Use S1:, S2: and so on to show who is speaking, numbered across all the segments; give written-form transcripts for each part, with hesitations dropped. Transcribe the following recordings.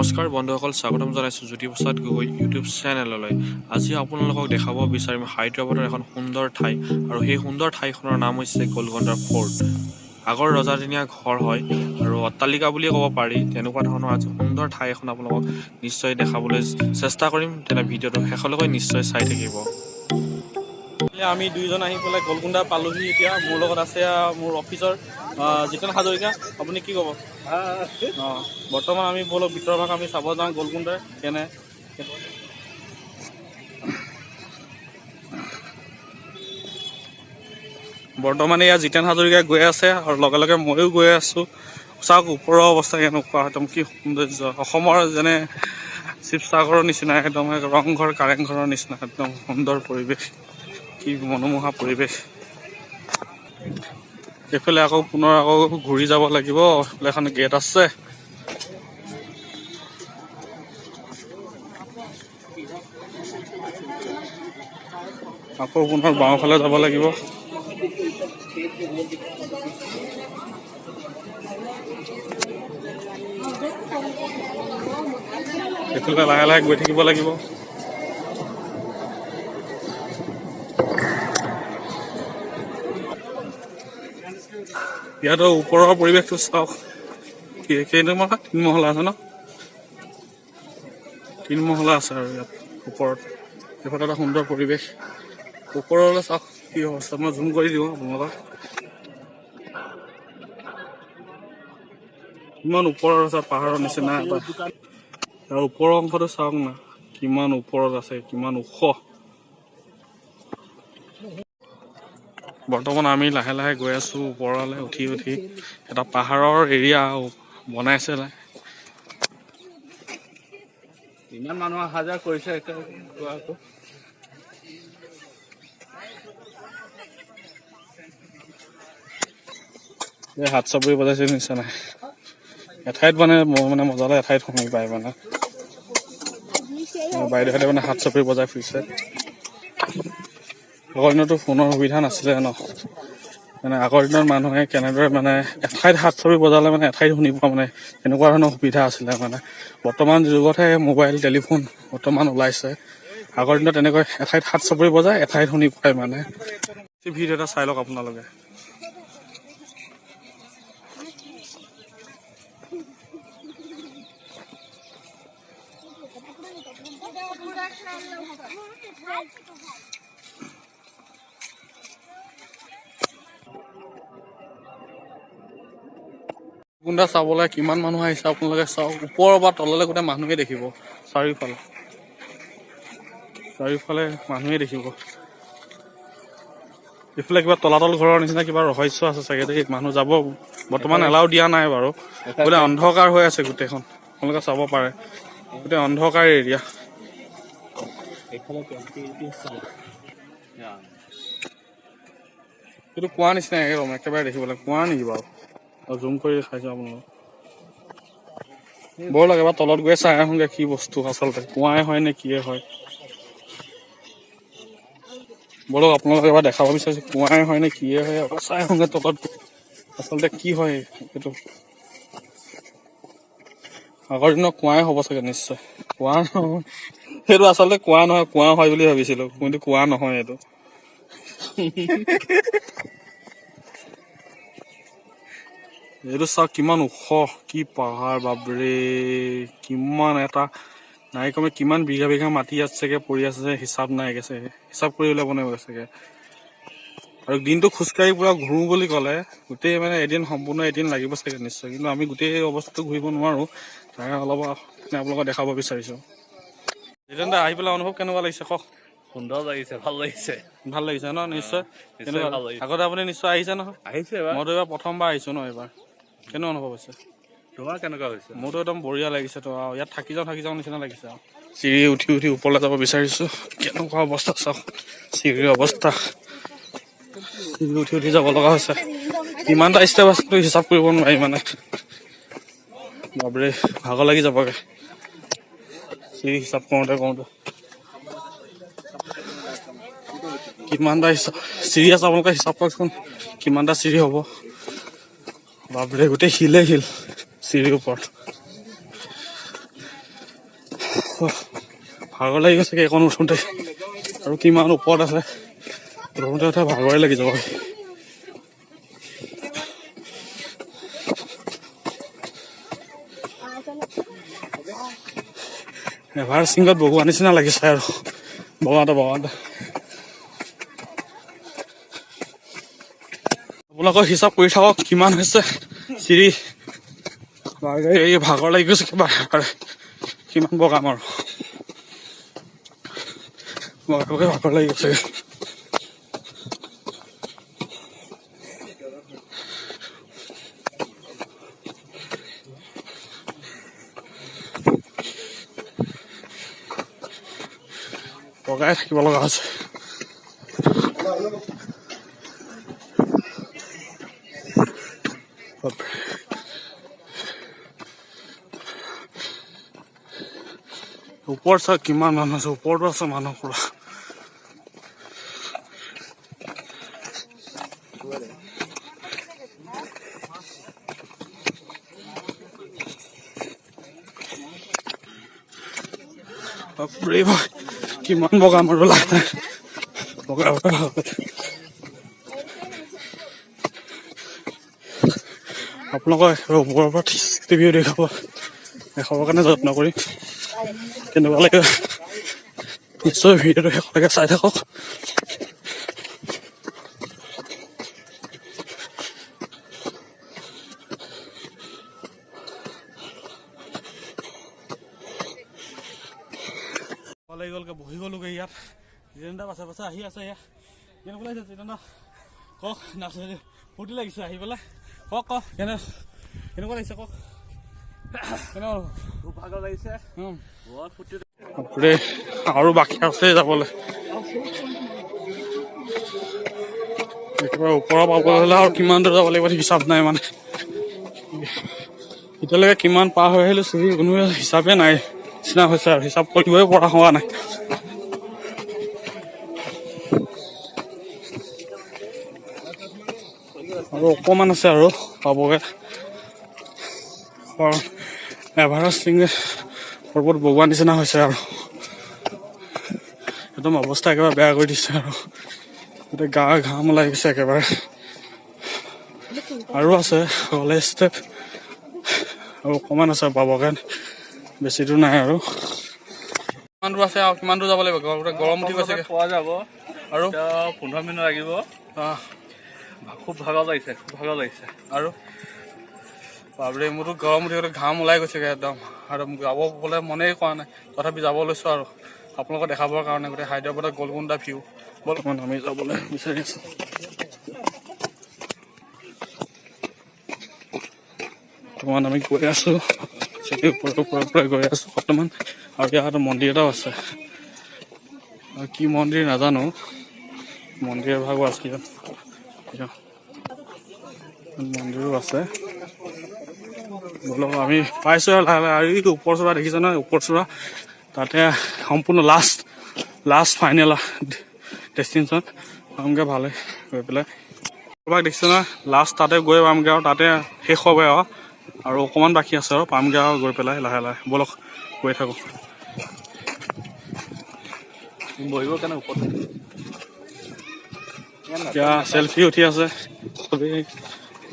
S1: নমস্কাৰ বন্ধুসকল, স্বাগতম জনাইছোঁ জ্যোতিপ্ৰসাদ গগৈ ইউটিউব চেনেললৈ। আজি আপোনালোকক দেখাব বিচাৰিম হায়দৰাবাদৰ এখন সুন্দৰ ঠাই আৰু সেই সুন্দৰ ঠাইখনৰ নাম হৈছে গলগণ্ডাৰ ফ'ৰ্ট। আগৰ ৰজাদিনীয়া ঘৰ হয় আৰু অট্টালিকা বুলিয়ে ক'ব পাৰি। তেনেকুৱা ধৰণৰ আজি সুন্দৰ ঠাই এখন আপোনালোকক নিশ্চয় দেখাবলৈ চেষ্টা কৰিম। তেনে ভিডিঅ'টো শেষলৈকে নিশ্চয় চাই থাকিব।
S2: আমি দুইজন আহি পেলাই গলকুণ্ডা পালোহি। এতিয়া মোৰ লগত আছে মোৰ অফিচৰ জিতেন হাজৰিকা। আপুনি কি ক'ব? অঁ, বৰ্তমান আমি ব'লক, ভিতৰৰ ভাগ আমি চাব যাওঁ গলকুণ্ডাৰ কেনে। বৰ্তমান এয়া জিতেন হাজৰিকা গৈ আছে আৰু লগে লগে ময়ো গৈ আছোঁ। চাওক ওপৰৰ অৱস্থা কেনেকুৱা, একদম কি সৌন্দৰ্য! অসমৰ যেনে শিৱসাগৰৰ নিচিনা, একদম ৰংঘৰ কাৰেংঘৰৰ নিচিনা, একদম সুন্দৰ পৰিৱেশ, কি মনোমোহা পৰিৱেশ! এইফালে আকৌ পুনৰ আকৌ ঘূৰি যাব লাগিব। এইফালে এখন গেট আছে। আকৌ পুনৰ বাওঁফালে যাব লাগিব। এইফালে লাহে লাহে গৈ থাকিব লাগিব। ইয়াতো ওপৰৰ পৰিৱেশটো চাওক। কেইমহলা? তিনিমহলা আছে ন? তিনিমহলা আছে আৰু ইয়াত ওপৰত এইফালে এটা সুন্দৰ পৰিৱেশ। ওপৰলৈ চাওক কি অৱস্থা, মই জুম কৰি দিওঁ আপোনালোকক। ইমান ওপৰত আছে, পাহাৰৰ নিচিনা এটা। ইয়াৰ ওপৰৰ অংশটো চাওক না, কিমান ওপৰত আছে, কিমান ওখ! বৰ্তমান আমি লাহে লাহে গৈ আছো ওপৰলৈ উঠি উঠি। এটা পাহাৰৰ এৰিয়া বনাইছে।
S3: ইমান মানুহ অহা যোৱা কৰিছে কোৱা আকৌ।
S2: এই হাত চাপৰি বজাইছে নিচিনা নাই। এঠাইত মানে মানে মজা লাগে, এঠাইত শুনি পায় মানে। বাইদেউহঁতে মানে হাত চাপৰি বজাই ফুৰিছে। আগৰ দিনতো ফোনৰ সুবিধা নাছিলে ন। মানে আগৰ দিনত মানুহে কেনেদৰে মানে এঠাইত হাত চাপৰি বজালে মানে এঠাইত শুনি পোৱা, মানে তেনেকুৱা ধৰণৰ সুবিধা আছিলে। মানে বৰ্তমান যুগতহে মোবাইল টেলিফোন বৰ্তমান ওলাইছে। আগৰ দিনত তেনেকৈ এঠাইত হাত চাপৰি বজাই এঠাইত শুনি পায়। মানে ভিডিঅ' এটা চাই লওক আপোনালোকে। গুণ্ডা চাবলৈ কিমান মানুহ আহিছে আপোনালোকে চাওক। ওপৰৰ পৰা তললৈ গোটেই মানুহে দেখিব, চাৰিওফালে চাৰিওফালে মানুহে দেখিব। এইফালে কিবা তলাতল ঘৰৰ নিচিনা কিবা ৰহস্য আছে চাগে দেই। মানুহ যাব বৰ্তমান এলাউ দিয়া নাই বাৰু। গোটেই অন্ধকাৰ হৈ আছে গোটেইখন, আপোনালোকে চাব পাৰে, গোটেই অন্ধকাৰ এৰিয়া। এইটো কুঁৱা নিচিনা একদম একেবাৰে দেখিবলৈ। কুঁৱা নেকি বাৰু? জুম কৰি দেখাইছো আপোনালোকক। ব'লক এবাৰ তলত গৈ চাই আহোঁগে কি বস্তু আচলতে, কুঁৱাই হয় নে কিয়ে হয়। ব'লক আপোনালোকক এবাৰ দেখাব বিচাৰিছো, কুঁৱাই হয় নে কিয়ে হয়, এবাৰ চাই আহোঁগে তলত গৈ। আচলতে কি হয় এইটো। আগৰ দিনৰ কুঁৱাই হ'ব চাগে নিশ্চয়। কুঁৱা নহয় সেইটো, আচলতে কুঁৱা নহয়, কুঁৱা হয় বুলি ভাবিছিলো, কিন্তু কুঁৱা নহয় এইটো। এইটো চাওক কিমান ওখ, কি পাহাৰ, বাপৰে! কিমান এটা নাই কমে কিমান বিঘা বিঘা মাটি ইয়াত চাগে পৰি আছে, হিচাপ নাই চাগে, হিচাপ কৰি উলিয়াব নোৱাৰিব চাগে। আৰু দিনটো খোজকাঢ়ি পুৰা ঘূৰো বুলি ক'লে গোটেই মানে এদিন সম্পূৰ্ণ এদিন লাগিব চাগে নিশ্চয়। কিন্তু আমি গোটেই অৱস্থাটো ঘূৰিব নোৱাৰো, তাৰে অলপ আপোনালোকক দেখাব বিচাৰিছো। জিতেন দা, আহি পেলাই অনুভৱ কেনেকুৱা লাগিছে কওক?
S3: সুন্দৰ লাগিছে, ভাল লাগিছে।
S2: ভাল লাগিছে ন? নিশ্চয়।
S3: নিশ্চয়।
S2: কেনেকুৱা?
S3: ভাল লাগিছে।
S2: আগতে আপুনি নিশ্চয় আহিছে নহয়?
S3: আহিছে এবাৰ।
S2: মইতো এইবাৰ প্ৰথমবাৰ আহিছো ন। এইবাৰ কেনেকুৱা অনুভৱ হৈছে?
S3: তোমাৰ কেনেকুৱা হৈছে?
S2: মোৰতো একদম বঢ়িয়া লাগিছে তো, আৰু ইয়াত থাকি যাওঁ থাকি যাওঁ নিচিনা লাগিছে। আৰু চিৰি উঠি উঠি ওপৰলৈ যাব বিচাৰিছো। কেনেকুৱা অৱস্থা চাওক চিৰিৰ অৱস্থা। চিৰি উঠি উঠি যাব লগা হৈছে। কিমানটা ষ্টেপ আছে হিচাপ কৰিব নোৱাৰি মানে, বাপৰে ভাগৰ লাগি যাবগে চিৰি হিচাপ কৰোঁতে কৰোঁতে। কিমানটা হিচাপ চিৰি আছে আপোনালোকে হিচাপ কৰকচোন, কিমানটা চিৰি হ'ব। বাপৰে, গোটেই শিলে শিল চিৰিৰ ওপৰত। ভাগৰ লাগি গৈছেগৈ এইকণ উঠোঁতে, আৰু কিমান ওপৰত আছে, উঠোঁতে উঠে ভাগৰে লাগি যাব। এভাৰেষ্ট শৃংগত বগোৱা নিচিনা লাগিছে আৰু বগাওঁতে বগাওঁতে। আপোনালোকৰ হিচাপ কৰি থাকক কিমান হৈছে চিৰি। এই ভাগৰ লাগি গৈছে কিবা, কিমান বগাম আৰু, বগাই বগাই ভাগৰ লাগি গৈছে। বগাই থাকিব লগা হৈছে। ওপৰত চাওক কিমান মানুহ আছে, ওপৰতো আছে মানুহ পুৰা। বাপৰে বাপ, কিমান বগাম আৰু লাহে বগাই বগাই। আপোনালোকৰ ওপৰৰ পৰা 360 ভিউ দেখাবৰ কাৰণে যত্ন কৰিম। কেনেকুৱা লাগে নিশ্চয় ভিডিঅ'টো শেষলৈকে চাই থাকক। লাগি গ'লগৈ, বহি গ'লোগৈ ইয়াত। জিতেন দা পাছে পাছে আহি আছে। ইয়াত কেনেকুৱা লাগিছে জিতেন দা কওক? নাচ ফূৰ্তি লাগিছে আহি পেলাই। কওক কওক, কেনেকুৱা লাগিছে কওক? কেনেকুৱা?
S3: খুব ভাগৰ লাগিছে, বহুত ফূৰ্তি।
S2: বাপৰে, আৰু বাকী আছে যাবলৈ। একেবাৰে ওপৰৰ পাবলৈ হ'লে আৰু কিমান দূৰ যাব লাগিব হিচাপ নাই মানে। এতিয়ালৈকে কিমান পাৰ হৈ আহিলোঁ চিৰি কোনো হিচাপে নাই নিচিনা হৈছে আৰু, হিচাপ কৰিবই পৰা হোৱা নাই। আৰু অকণমান আছে আৰু পাবগৈ। এভাৰেষ্ট শৃংগ পৰ্বত বগোৱা নিচিনা হৈছে আৰু, একদম অৱস্থা একেবাৰে বেয়া কৰি দিছে আৰু, গোটেই গা ঘাম ওলাই গৈছে একেবাৰে। আৰু আছে কলেজ ষ্টেপ, আৰু অকণমান আছে পাবগৈ, বেছি দূৰ নাই আৰু। কিমান দূৰ আছে আৰু কিমান দূৰ যাব লাগিব? গৰম উঠি গৈছে।
S3: পোৱা যাব
S2: আৰু
S3: 15 মিনিট লাগিব। খুব ভাগৰ লাগিছে, খুব ভাগৰ লাগিছে।
S2: আৰু বাপৰে, মোৰতো গৰম উঠি গৈছে, ঘাম ওলাই গৈছেগৈ একদম। আৰু যাবলৈ মনেই কৰা নাই, তথাপি যাব লৈছোঁ আৰু আপোনালোকক দেখাবৰ কাৰণে গোটেই হায়দৰাবাদৰ গলকুণ্ডা ভিউ। বৰ্তমান আমি যাবলৈ বিচাৰি আছোঁ। বৰ্তমান আমি গৈ আছোঁ ওপৰৰ ওপৰৰ পৰা গৈ আছোঁ বৰ্তমান। আৰু ইয়াত মন্দিৰ এটাও আছে, আৰু কি মন্দিৰ নাজানো, মন্দিৰ এভাগো আছে ইয়াত। মন্দিৰো আছে। বলক আমি পাইছোঁ আৰু লাহে লাহে। আৰু এই ওপৰ চূড়া দেখিছে নহয়, ওপৰ চূড়া তাতে সম্পূৰ্ণ লাষ্ট ফাইনেল ডেষ্টিনেশ্যন পামগৈ ভালে গৈ পেলাই। ক'ৰবাত দেখিছে নহয়, লাষ্ট তাতে গৈ পামগৈ আৰু তাতে শেষ হ'ব আৰু অকণমান বাকী আছে আৰু পামগৈ আৰু গৈ পেলাই লাহে লাহে। ব'লক গৈ থাকোঁ।
S3: বহিব কেনে ওপৰত?
S2: এতিয়া চেলফি উঠি আছে চবেই,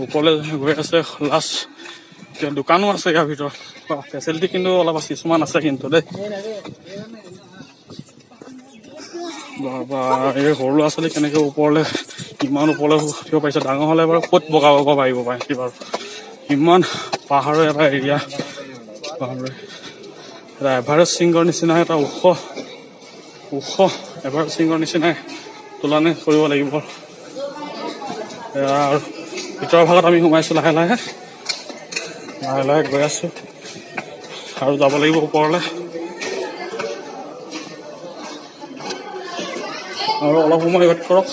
S2: ওপৰলৈ গৈ আছে লাষ্ট। এতিয়া দোকানো আছে ইয়াৰ ভিতৰত, ফেচিলিটি কিন্তু অলপ আছে, কিছুমান আছে কিন্তু দেই। বাবা, এই সৰু ল'ৰা ছোৱালী কেনেকৈ ওপৰলৈ ইমান ওপৰলৈ উঠিব পাৰিছে? ডাঙৰ হ'লে বাৰু ক'ত বগাব পাৰিব পাৰে বাৰু, ইমান পাহাৰৰ এটা এৰিয়া। বাপৰে, এটা এভাৰেষ্ট শৃংগৰ নিচিনা এটা ওখ ওখ এভাৰেষ্ট শৃংগৰ নিচিনাই তুলনা কৰিব লাগিব। আৰু ভিতৰৰ ভাগত আমি সোমাইছোঁ, লাহে লাহে লাহে লাহে গৈ আছোঁ আৰু যাব লাগিব ওপৰলৈ। আৰু অলপ সময় ৱেইট কৰক,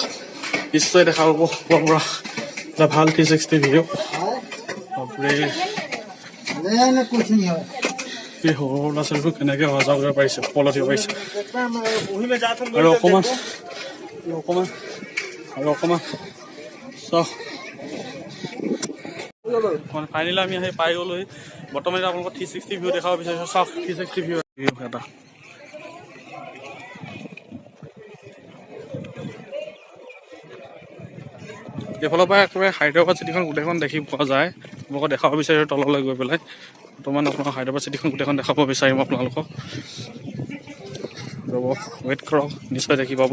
S2: নিশ্চয় দেখা পাব ওপৰৰ পৰা এটা ভাল 360 ভিউ। বাপৰে, এই সৰু সৰু ল'ৰা ছোৱালীবোৰ কেনেকৈ অহা যোৱা কৰিব পাৰিছে, ওপৰলৈ উঠিব পাৰিছে। আৰু অকণমান, আৰু অকণমান, আৰু অকণমান চাওক। ফাইনেলি আমি আহি পাই গ'লোহি। বৰ্তমান এতিয়া আপোনালোকক 360 ভিউ দেখাব বিচাৰিছোঁ। চাওক 360 ভিউ এটা। এইফালৰ পৰা একেবাৰে হায়দৰাবাদ চিটিখন গোটেইখন দেখি পোৱা যায়। আপোনালোকক দেখাব বিচাৰিছোঁ তললৈ গৈ পেলাই। বৰ্তমান আপোনাক হায়দৰাবাদ চিটিখন গোটেইখন দেখাব বিচাৰিম আপোনালোকক। ৰ'ব, ৱেইট কৰক, নিশ্চয় দেখি পাব।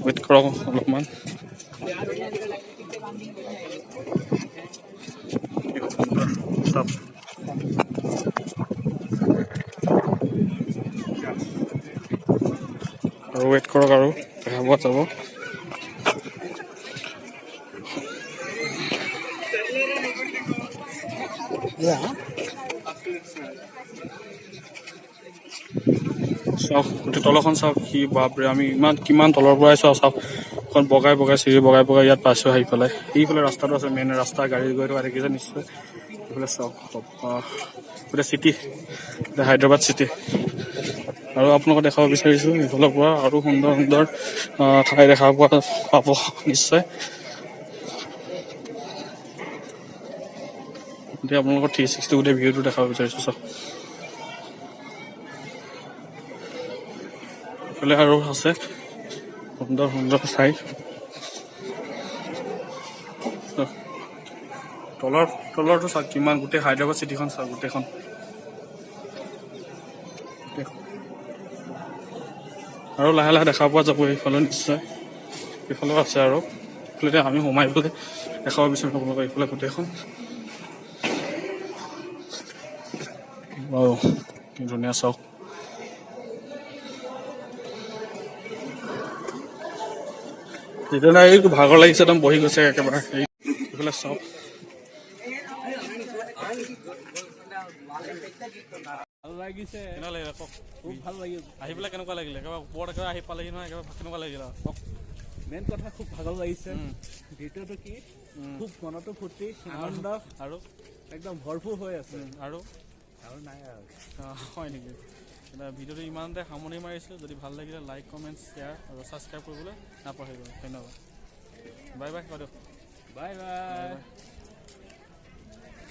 S2: ৱেইট কৰক অলপমান। আৰু ৱেইট কৰক, আৰু দেখা পোৱা যাব। চাওক গোটেই তলখন চাওক, কি বাপৰে, আমি ইমান কিমান তলৰ পৰাই চাওঁ। চাওক এখন বগাই বগাই চিৰি বগাই বগাই ইয়াত পাইছোঁ আহি পেলাই। এইফালে ৰাস্তাটো আছে, মেইন ৰাস্তা, গাড়ী গৈ থকা দেখিছে নিশ্চয়। এইফালে চাওক গোটেই চিটি, হায়দৰাবাদ চিটি। আৰু আপোনালোকক দেখাব বিচাৰিছোঁ এইফালৰ পৰা আৰু সুন্দৰ সুন্দৰ ঠাই দেখা পোৱা পাব নিশ্চয়। এতিয়া আপোনালোকৰ 360 গোটেই ভিউটো দেখাব বিচাৰিছোঁ। চাওক এইফালে আৰু আছে সুন্দৰ সুন্দৰ ঠাই। তলৰটো চাওক কিমান, গোটেই হায়দৰাবাদ চিটিখন চাওক গোটেইখন। আৰু লাহে লাহে দেখা পোৱা যাব এইফালে নিশ্চয়। এইফালেও আছে আৰু এইফালে আমি সোমাই পেলাই দেখাব বিচাৰোঁ আপোনালোকক এইফালে গোটেইখন। কি ধুনীয়া চাওক। তেতিয়া এই ভাগৰ লাগিছে, একদম বহি গৈছে একেবাৰে। এইফালে চাওক,
S3: ভাল লাগিছে।
S2: কেনেকুৱা লাগিলে কওক?
S3: খুব ভাল লাগিল।
S2: আহি পেলাই কেনেকুৱা লাগিলে? একেবাৰে ওপৰত একেবাৰে আহি পালেহি নহয়, একেবাৰে কেনেকুৱা লাগিলে কওক?
S3: মেইন কথা খুব ভাগৰ লাগিছে। দ্বিতীয়টো কি, খুব মনতো ফূৰ্তি, আনন্দ
S2: আৰু
S3: একদম ভৰপূৰ হৈ আছে।
S2: আৰু
S3: আৰু নাই আৰু।
S2: হয় নেকি? ভিডিঅ'টো ইমানতে সামৰণি মাৰিছোঁ। যদি ভাল লাগিলে লাইক, কমেণ্ট, শ্বেয়াৰ আৰু ছাবস্ক্ৰাইব কৰিবলৈ নাপাহৰিব। ধন্যবাদ। Bye bye. বাইদেউ
S3: বাই বাই।